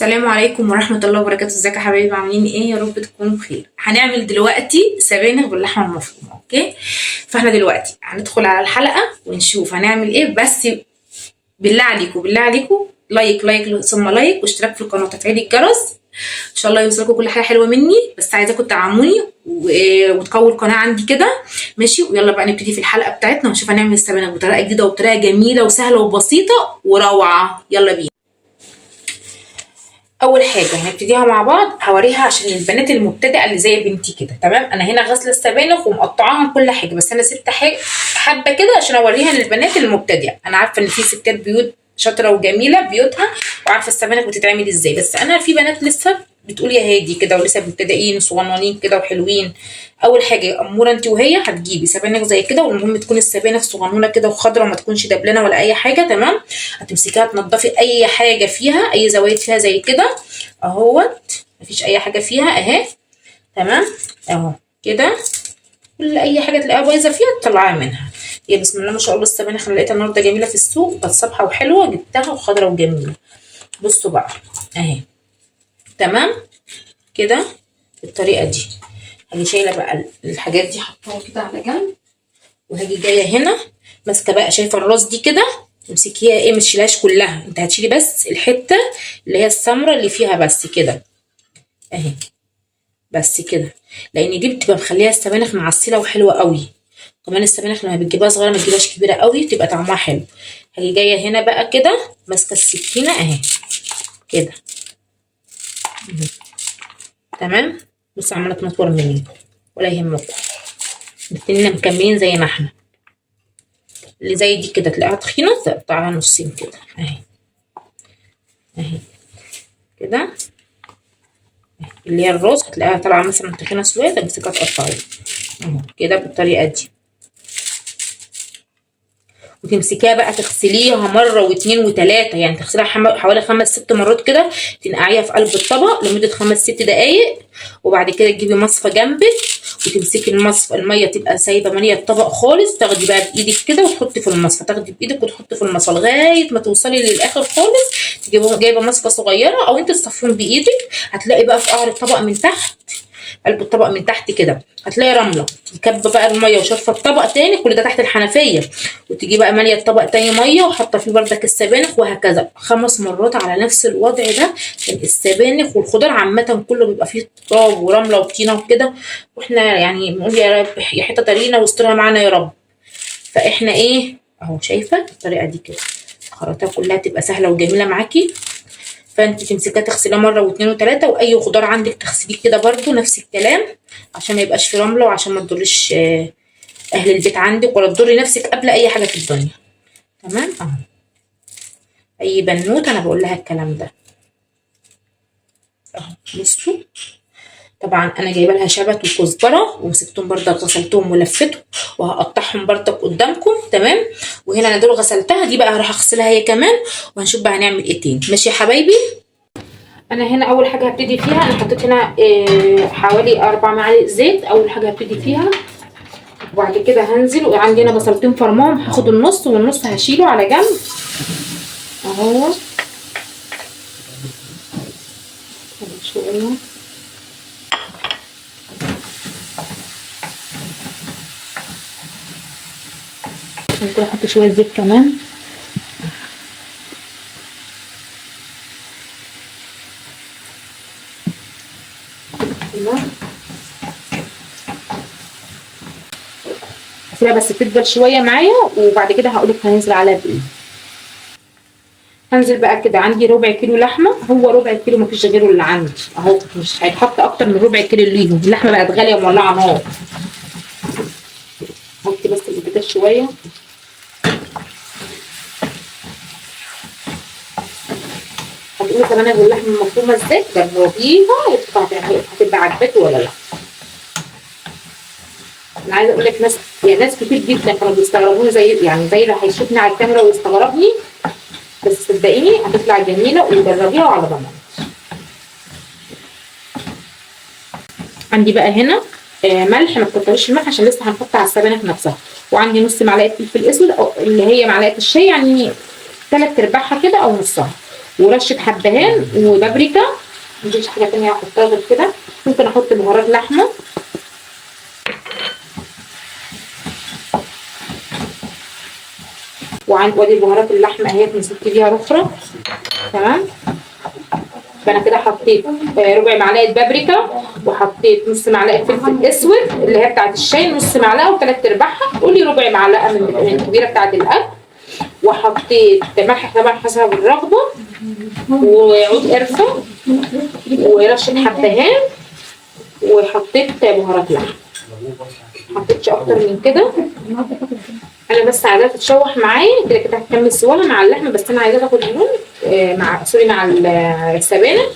السلام عليكم ورحمة الله وبركاته. ازيك يا حبايبي، عاملين ايه؟ يا رب تكونوا بخير. هنعمل دلوقتي سبانخ باللحمة المفرومة. okay، فاحنا دلوقتي هندخل على الحلقة ونشوف هنعمل ايه. بس بالله عليكم بالله عليكم like like ثم like، واشتراك في القناة وتفعيل الجرس. ان شاء الله يوصلكم كل حاجة حلوة مني، بس عايزاكم تدعموني وتقووا القناة عندي كده، ماشي؟ ويلا بقى نبتدي في الحلقة بتاعتنا ونشوف هنعمل السبانخ بطريقة جديدة وبطريقة جميلة وسهلة وبسيطة وروعة. يلا بينا. اول حاجة هنبتديها مع بعض هوريها عشان البنات المبتدئه اللي زي بنتي كده، تمام؟ انا هنا غاسله السبانخ ومقطعاها كل حاجة، بس انا سبت حاجة حبه كده عشان اوريها للبنات المبتدئه. انا عارفه ان في ستات بيوت شاطرة وجميلة بيوتها وعارفه السبانخ بتتعمل ازاي، بس انا في بنات لسه بتقول يا هادي كده ولسه مبتدئين صغننين كده وحلوين. اول حاجة يا اموره انت وهي هتجيبي سبانخ زي كده، والمهم تكون السبانخ صغنونه كده وخضره وما تكونش دبلانه ولا اي حاجة، تمام؟ هتمسكيها تنضفي اي حاجة فيها، اي زوايد فيها زي كده اهوت، مفيش اي حاجة فيها اهي، تمام؟ اهو كده كل اي حاجة تلاقيها بايظة فيها تطلعيها منها. يا بسم الله ما شاء الله، السبانخ انا لقيتها النهارده جميلة في السوق، كانت صبحة وحلوه، جبتها وخضره وجميلة. بصوا بقى اهي، تمام كده بالطريقة دي. هاجي شايله بقى الحاجات دي حطاها كده على جنب، وهاجي جاية هنا ماسكه بقى، شايفه الراس دي كده، تمسكيها ايه، ما تشيلهاش كلها، انت هتشيلي بس الحتة اللي هي السمرة اللي فيها بس كده اهي، بس كده، لان دي بتبقى مخليها السبانخ معسله وحلوه قوي. كمان السبانخ لما بتجيبها صغيرة ما تجيبهاش كبيرة قوي، تبقى طعمها حلو. هاجي جاية هنا بقى كده ماسكه السكينة اهي كده، تمام؟ بص عماله تنطور مني، ولا يهمكم، الاتنين مكملين زي ما احنا. اللي زي دي كده تلاقيها تخينة تقطعها نصين كده اهي اهي كده، اللي هي الراس هتلاقيها طالعه مثلا تخينة شوية، تمسكها تقطعيها اهو كده بالطريقة دي، وتمسكيها بقى تغسليها مرة واتنين وتلاتة، يعني تغسليها حوالي 5 6 مرات كده، تنقعيها في قلب الطبق لمدة 5 6 دقايق، وبعد كده تجيبي مصفى جنبك وتمسكي المصفى، المية تبقى سايبه ماليه الطبق خالص، تاخدي بقى بايدك كده وتحطي في المصفى، تاخدي بايدك وتحطي في المصفى لغاية ما توصلي للاخر خالص. تجيبي جايبه مصفى صغيرة او انت تصفيهم بايدك، هتلاقي بقى في قعر الطبق من تحت، قلب الطبق من تحت كده هتلاقي رملة، تكب بقى المية وشطفه الطبق تاني، كل ده تحت الحنفية، وتجي بقى ماليه الطبق تاني مية وحاطه فيه بردك السبانخ، وهكذا 5 مرات على نفس الوضع ده. السبانخ والخضار عامة كله بيبقى فيه تراب ورمله وطينه وكده، واحنا يعني بنقول يا رب يا حتة ترينا واسترها معانا يا رب. فاحنا ايه اهو، شايفه الطريقة دي كده خرطها كلها تبقى سهلة وجميلة معاكي. فانت تمسكيها تغسليها مرة واتنين وتلاتة، واي خضار عندك تغسليه كده برده نفس الكلام، عشان ما يبقاش في رملة وعشان ما تضريش اهل البيت عندك ولا تضري نفسك قبل اي حاجة في الدنيا، تمام؟ اهو اي بنوت انا بقول لها الكلام ده اهو. بصوا طبعا انا جايبه لها شبت وكزبره ومسكتهم بردك غسلتهم ولفتهم وهقطعهم بردك قدامكم، تمام؟ وهنا انا دول غسلتها، دي بقى هروح اغسلها هي كمان، وهنشوف بقى هنعمل ايه تاني. ماشي يا حبايبي؟ انا هنا اول حاجة هبتدي فيها، انا حطيت هنا حوالي 4 معالق زيت، اول حاجة هبتدي فيها. وبعد كده هنزل، وعندي هنا بصلتين فرماهم، هاخد النص والنص هشيله على جنب اهو. ممكن احط شوية زيت كمان. هسيبها بس تدبل شوية معايا، وبعد كده هقولك هننزل عليها بايه. هنزل بقى كده، عندي ربع كيلو لحمه، هو ربع كيلو مفيش غيره اللي عندي اهو، مش هيتحط اكتر من ربع كيلو ليهم. اللحمة بقت غالية ومولعه نار. حطي بس البوتاجاز شوية. هتقولي طب انا باللحمه المفرومه ازاي؟ جربيها هتبقى عاجباكي ولا لا. انا عايزه اقول لك ناس، يعني ناس كتير جدا كانوا بيستغربوني، زي يعني زي اللي هيشوفني على الكاميرا ويستغربني، بس صدقيني هتطلع جميلة وجربيها وعلى ضمانتي. عندي بقى هنا ملح، ما تكتريش الملح عشان لسه هنحط على السبانخ نفسها. وعندي نص معلقه فلفل اسود اللي هي معلقه الشاي، يعني 3/4 كده او نصها. ورشه حبهان وبابريكا. مفيش حاجة تانية احطها غير كده. ممكن احط بهارات لحمه. وعند وادي بهارات اللحمة اهي نزلت بيها رخره. تمام. فانا كده حطيت ربع معلقه بابريكا، وحطيت نص معلقه فلفل اسود اللي هي بتاعه الشاي، نص معلقه وثلاث ارباعها، قولي ربع معلقه من الكبيرة بتاعه الاكل. وحطيت ملح طبعا حسب الرغبة، وعود قرفه، ورشه حبهان، وحطيت بهارات لحمه. ما حطيتش اكتر من كده. انا بس عايزاها تتشوح معايا كده كده، هتكمل سواها مع اللحمة، بس انا عايزاها تاخد اللون مع sorry مع السبانخ.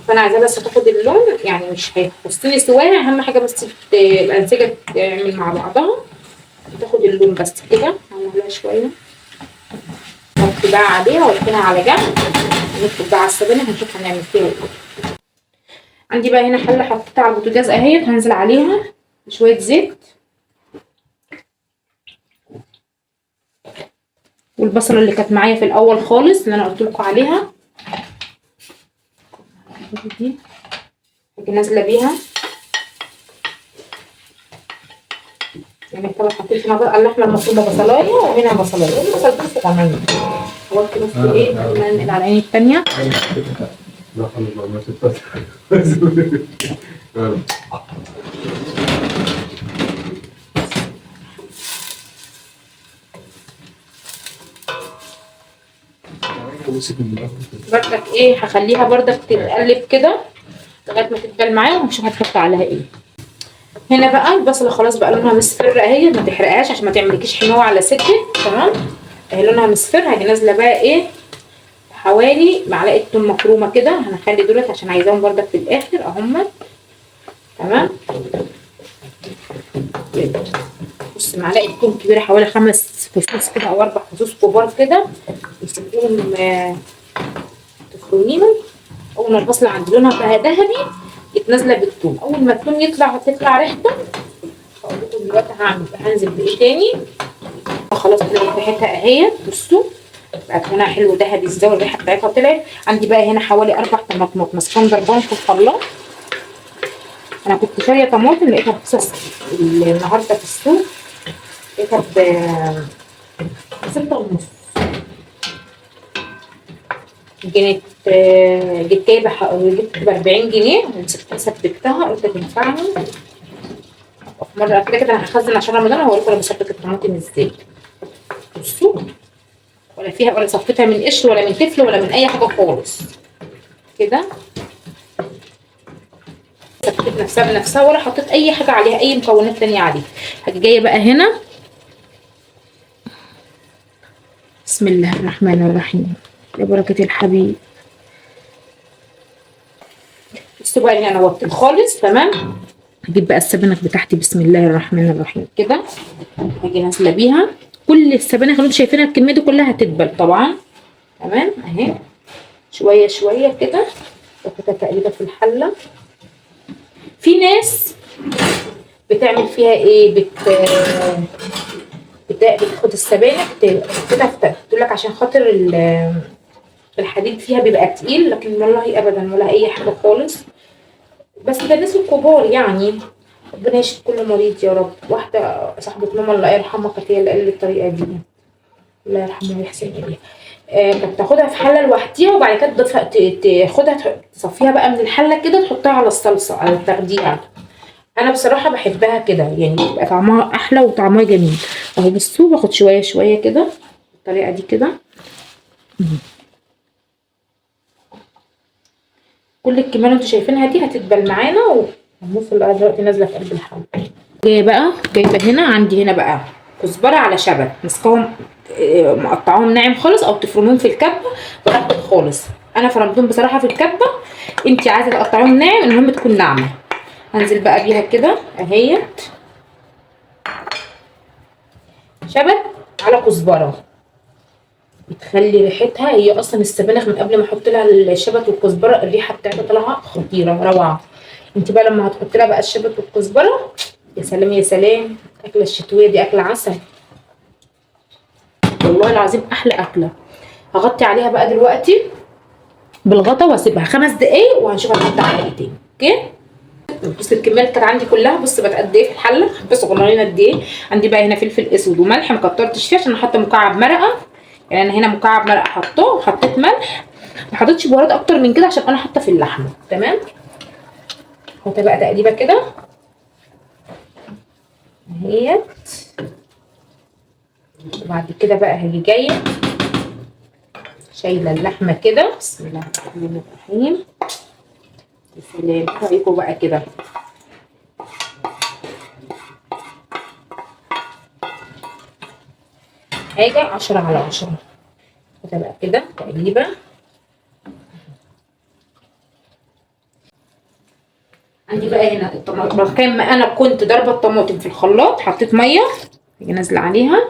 فانا عايزاها بس تاخد اللون، يعني مش هيخصني سواها، اهم حاجة بس الانسجة تعمل مع بعضها تاخد اللون بس كده. هعملها شوية، نحط بقى عليها واركنها على جنب. ندخل بقى على السبانخ هنشوف هنعمل فيها ايه. عندي بقى هنا حله حطيتها على البوتاجاز اهي، هنزل عليها شوية زيت، والبصله اللي كانت معايا في الاول خالص اللي انا قلت لكم عليها دي نازله بيها. يعني طبعا حطيت هنا بقى اللحمة المفرومه بصلايه، وهنا بصلايه، البصلتين صغننين. هوطي بس ايه ننقل على العين الثانية. بردك ايه هخليها بردك تتقلب كده لغاية ما تتبل معايا، ونشوف هتحط عليها ايه. هنا بقى البصله خلاص بقى لونها مصفر اهي، ما تحرقهاش عشان ما تعملكيش حماوه على صدرك. تمام اهي لونها مصفر. هاجي نازله بقى ايه حوالي معلقه توم مفرومه كده، هنخلي دولت عشان عايزاهم بردك في الاخر اهم. تمام بص معلقه توم كبيرة حوالي 5 فصوص كده او 4 فصوص كبار كده، وتسيبيهم تفرميهم. اول ما البصله عند لونها بقى ذهبي يتنازله بالثوم، اول ما الثوم يطلع تطلع ريحته. هقول لكم دلوقتي هعمل هنزل بايه تاني. خلاص كده ريحتها اهي، بصوا بقت لونها حلو ذهبي ازاي، والريحه بتاعتها طلعت. عندي بقى هنا حوالي 4 طماطمات مسكون ضربان في الخلاط. انا كنت شاريه طماطم لقيتها رخيصة النهارده في السوق، لقيتها ب 6.5 جنيه. جبت جايبه جبت ب 40 جنيه ومسكتها سبكتها، قلت تنفعني مرة كده كده. انا هخزن عشان رمضان، وهوريكم انا بسبك الطماطم ازاي. بصوا ولا فيها ولا صفتها من قشر ولا من تفل ولا من اي حاجة خالص كده، سبكت نفسها بنفسها ولا حطيت اي حاجة عليها اي مكونات تانية عليها. هاجي جاية بقى هنا، بسم الله الرحمن الرحيم، يا بركة الحبيب. بصوا بقى هنا انا وطيت خالص. تمام هجيب بقى السبانخ بتاعتي، بسم الله الرحمن الرحيم كده. هاجي نازله بيها كل السبانخ اللي انتوا شايفينها الكمية دي كلها هتدبل طبعا. تمام اهي شوية شوية كده، باخدها تقريبا في الحلة. في ناس بتعمل فيها ايه، بتاخد السبانخ تاخدها تقول لك عشان خاطر الحديد فيها بيبقى تقيل، لكن والله ابدا ولا اي حاجة خالص. بس ده الناس الكبار يعني، ربنا يشفي كل مريض يا رب. واحدة صاحبه ماما الله يرحمها كانت هي اللي قالت الطريقة دي، الله يرحمها ويحسن اليها. كانت تاخدها في حله لوحديها، وبعد كده تضيفها تاخدها تصفيها بقى من الحلة كده، تحطها على الصلصه على التغديره. انا بصراحة بحبها كده، يعني بيبقى طعمها احلى وطعمها جميل. اهو بصوا باخد شوية شوية كده بالطريقة دي كده. كل الكمية اللي انتوا شايفينها دي هتدبل معانا، والنص اللي دلوقتي نازله في قلب الحلة. جاية بقى جايبه هنا عندي هنا بقى كزبره على شبت، مسكهم مقطعاهم ناعم خالص، او تفرموهم في الكبه براحتك خالص. انا فرمتهم بصراحة في الكبه، انت عايزه تقطعيهم ناعم المهم تكون ناعمة. هنزل بقى بيها كده اهيت، شبت على كزبره، بتخلي ريحتها هي اصلا السبانخ من قبل ما احط لها الشبت والكزبره الريحة بتاعتها طالعه خطيرة روعه. انت بقى لما هتحط لها بقى الشبت والكزبره يا سلام يا سلام. الاكلة الشتوية دي اكله عسل والله العظيم، احلى اكله. هغطي عليها بقى دلوقتي بالغطا واسيبها 5 دقايق وهنشوف هنحط عليها ايه تاني. okay بص الكمية اللي كانت عندي كلها، بص بقت قد ايه في الحلة، حبه صغننين قد ايه. عندي بقى هنا فلفل اسود وملح، ما كترتش فيه عشان انا حاطه مكعب مرقه، يعني انا هنا مكعب مرقه حطاه وحطيت ملح، ما حطيتش بهارات اكتر من كده عشان انا حاطه في اللحمة. تمام احط بقى تقليبه كده اهيت، وبعد كده بقى هاجي جاية شايله اللحمة كده. بسم الله الرحمن الرحيم. يا سلام، رايكم بقى كده؟ حاجة 10 على 10. كده بقى كده تقليبه. عندي بقى هنا الطماطم، مكان ما انا كنت ضاربه الطماطم في الخلاط حطيت مية نازله عليها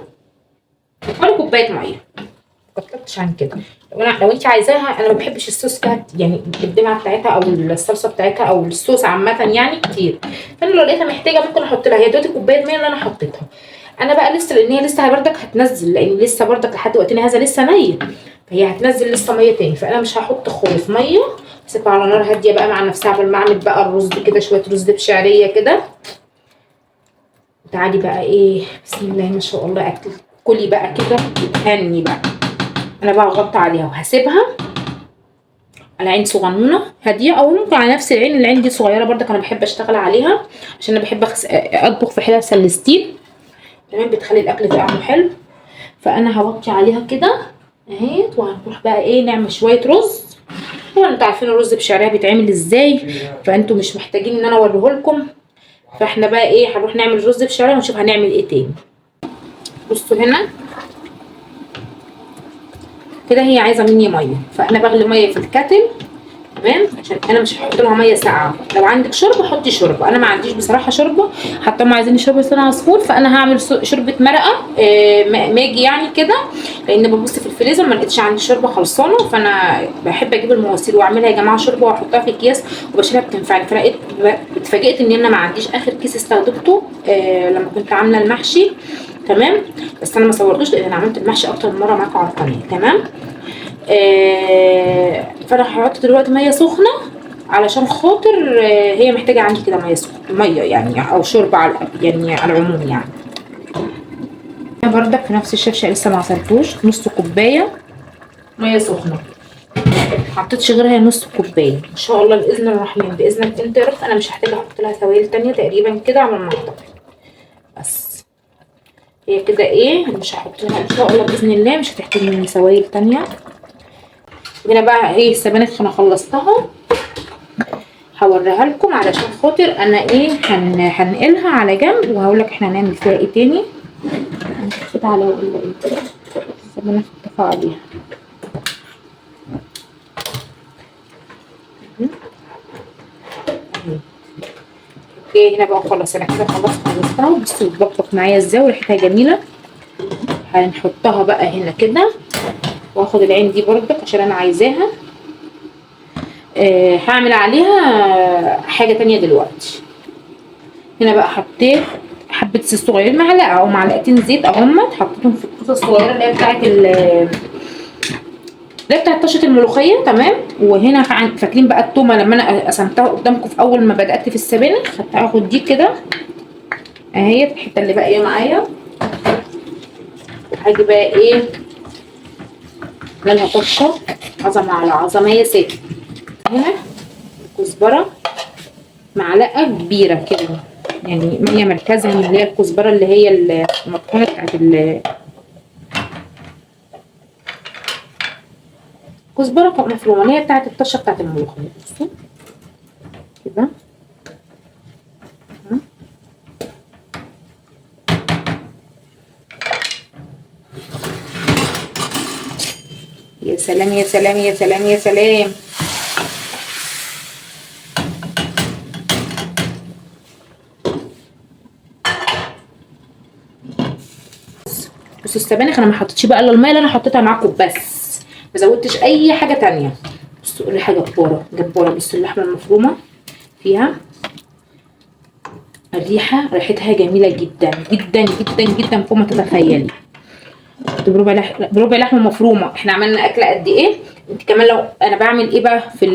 حوالي كوباية مية، ما كترتش عن كده. لو انت عايزاها، انا ما بحبش الصوص فيها يعني الدمعة بتاعتها او الصلصه بتاعتها او الصوص عامة يعني كتير، فانا لو لقيتها محتاجه ممكن احط لها. هي دلوقتي كوباية مية اللي انا حطيتها انا بقى لسه، لان هي لسه بردك هتنزل، لان لسه بردك لحد وقتنا هذا لسه نيه، فهي هتنزل لسه مية تاني، فانا مش هحط خالص مية. هسيبها على نار هادية بقى مع نفسها قبل ما اعمل بقى الرز كده، شوية رز بشعريه كده. تعالي بقى ايه، بسم الله ما شاء الله، اكل كلي بقى كده وتهني بقى. انا بقى هغطي عليها وهسيبها على عين صغنونه هادية، او ممكن على نفس العين، العين دي صغيرة برضك انا بحب اشتغل عليها عشان انا بحب اطبخ في حله سلستيل. تمام، بتخلي الاكل طعمه حلو. فانا هوطي عليها كده اهي، وهنروح بقى ايه نعمل شوية رز. طبعا انتوا عارفين الرز بشعريه بيتعمل ازاي، فانتوا مش محتاجين ان انا اوريه لكم. فاحنا بقى ايه هنروح نعمل رز بشعريه ونشوف هنعمل ايه تاني. بصوا هنا كده هي عايزه مني مية، فانا بغلي مية في الكتل. تمام، عشان انا مش هحط لها مية ساقعه. لو عندك شوربة حطي شوربة، انا ما عنديش بصراحة شوربة، حتى هم عايزين يشربوا لسان عصفور، فانا هعمل شوربة مرقه ماجي يعني كده، لان ببص في الفريزر ما لقيتش عندي شوربة خلصانه، فانا بحب اجيب المواسير واعملها يا جماعة شوربة واحطها في اكياس وبشيلها، بتنفعني. فلقيت اتفاجئت ان انا ما عنديش اخر كيس استخدمته لما كنت عامله المحشي. تمام، بس انا ما صورتوش لان انا عملت المحشي اكتر من مرة معاكم على القناة. تمام، فانا هحط دلوقتي مية سخنة علشان خاطر هي محتاجه عندي كده مية سخنة، مية يعني او شوربة على يعني على العموم يعني. انا بردك في نفس الشفشه لسه ما عصرتوش، نص كوباية مية سخنة، ما حطيتش غيرها نص كوباية. ان شاء الله باذن الرحمن باذنك انت يا رب انا مش هحتاج احط لها سوائل تانية تقريبا كده على ما اعتقد. بس هي كده ايه، مش هحط لها ان شاء الله باذن الله مش هتحتاج مني سوائل تانية. هنا بقى ايه السبانخ انا خلصتها، هوريها لكم علشان خاطر انا ايه هنقلها على جنب وهقول لك احنا هنعمل فيها ايه تاني. كده على ولا ايه السبانخ اتفق عليها. okay هنا بقى خلاص انا كده خلاص خلصتها. بصوا بتبقبق معايا ازاي وريحتها جميلة. هنحطها بقى هنا كده، واخد العين دي برضك عشان انا عايزاها. هعمل عليها حاجة تانية دلوقتي. هنا بقى حطيت حبه زيت صغيرين، معلقه او معلقتين زيت اهم، حطيتهم في الطاسه الصغيرة اللي هي بتاعه اللي بتاعه طشه الملوخية. تمام، وهنا فاكرين بقى التومه لما انا قسمتها قدامكم في اول ما بدات في السبانخ، هاخد دي كده اهي الحتة اللي باقية معايا. هاجي بقى ايه لها طشه عظمه على عظمه يا ستي. هنا الكزبره معلقه كبيرة كده، يعني هي مركزها من اللي هي الكزبره اللي هي المطحونه بتاعت الكزبره مفرومه اللي هي بتاعت الطشه بتاعت الملوخية. بصوا كده يا سلام يا سلام يا سلام يا سلام. بصوا السبانخ انا ما حطيتش بقى الا المية اللي انا حطيتها معاكم بس، ما زودتش اي حاجة تانية. بصوا الريحة جبارة جبارة. بصوا اللحمة المفرومه فيها الريحة، ريحتها جميلة جدا جدا جدا جدا فوق ما تتخيلي. بربع لحمه مفرومه، احنا عملنا اكله قد ايه؟ انت كمان لو انا بعمل ايه بقى في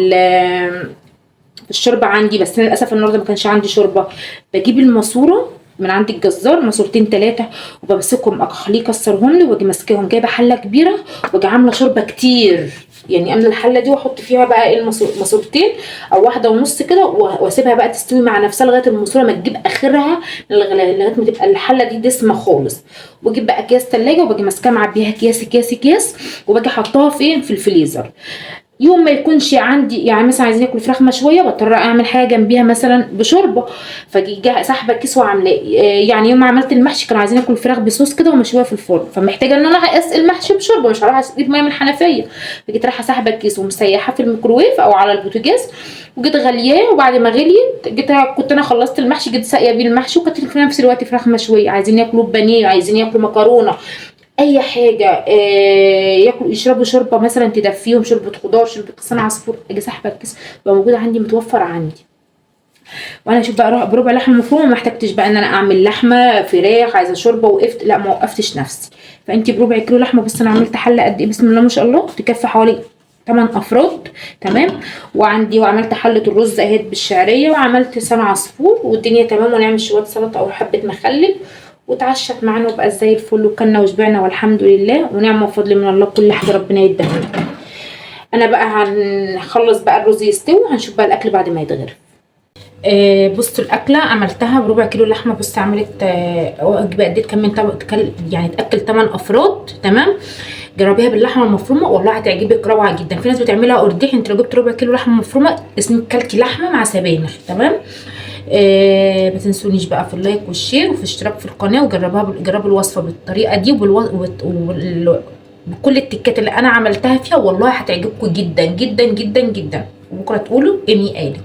الشوربة عندي، بس انا للاسف النهارده ما كانش عندي شوربة. بجيب الماسورة من عند الجزار، ماسورتين 3، وبمسكهم اخليه يكسرهم لي، واجي ماسكاهم جايبه حله كبيرة واجي عامله شوربة كتير، يعني املى الحلة دي واحط فيها بقى ايه ماسورتين او 1.5 كده، واسيبها بقى تستوي مع نفسها لغاية الماسورة ما تجيب اخرها من الغليان، لغاية ما تبقى الحلة دي دسمة خالص. واجيب بقى اكياس تلاجة وباجي ماسكاها معبيها اكياس اكياس اكياس، وباجي حطاها فين؟ في الفريزر. يوم ما يكونش عندي، يعني مثلا عايزين ياكلوا فراخ مشوية، بضطر اعمل حاجة جنبيها مثلا بشوربه، فاجي سحبه كيس وعاملاه. يعني يوم ما عملت المحشي كانوا عايزين ياكلوا فراخ بصوص كده ومشويه في الفرن، فمحتاجه ان انا اسقي المحشي بشوربه، مش هروح اجيب مية من الحنفية. فجيت رايحة سحبه الكيس ومسيحاه في الميكروويف او على البوتاجاز، وجيت غلياه، وبعد ما غليت جيت كنت انا خلصت المحشي، جيت ساقيه بيه المحشي، وكانت في نفس الوقت فراخ مشوية. عايزين ياكلوا بانيه، عايزين ياكلوا مكرونه، اي حاجة، ياكلوا يشربوا شوربة مثلا تدفيهم، شوربة خضار، شوربة لسان عصفور، اجي سحبه الكيس بقى موجود عندي، متوفر عندي. وانا اشوف بقى بربع لحمه مفرومه، ما احتاجتش بقى ان انا اعمل لحمه فراخ عايزه شوربة، وقفت لا ما وقفتش نفسي. فانت بربع كيلو لحمه، بص انا عملت حله قد ايه بسم الله ما شاء الله، تكفي حوالي 8 افراد، تمام. وعندي وعملت حله الرز اهي بالشعريه، وعملت لسان عصفور، والدنيا تمام. ونعمل شوية سلطة او حبه مخلل، وتعشت معانا وبقى زي الفل، وكلنا وشبعنا والحمد لله، ونعمه وفضل من الله، كل حاجة ربنا يديها لنا. انا بقى هنخلص بقى الرز يستوي، وهنشوف بقى الاكل بعد ما يتغرف. بصوا الاكلة عملتها بربع كيلو لحمه، بص عملت وجبة اديت كم من طبق، يعني تاكل 8 افراد، تمام. جربيها باللحمه المفرومه والله هتعجبك، روعه جدا. في ناس بتعملها قرديح، انت لو جبت ربع كيلو لحمه مفرومه اسمك كلتي لحمه مع سبانخ، تمام. ما تنسونيش بقى في ال like وال share وفي الاشتراك في القناة، وجربوها، جربوا الوصفة بالطريقة دي بكل التكات اللي انا عملتها فيها، والله هتعجبكم جدا جدا جدا جدا. وبكره تقولوا امي قالت.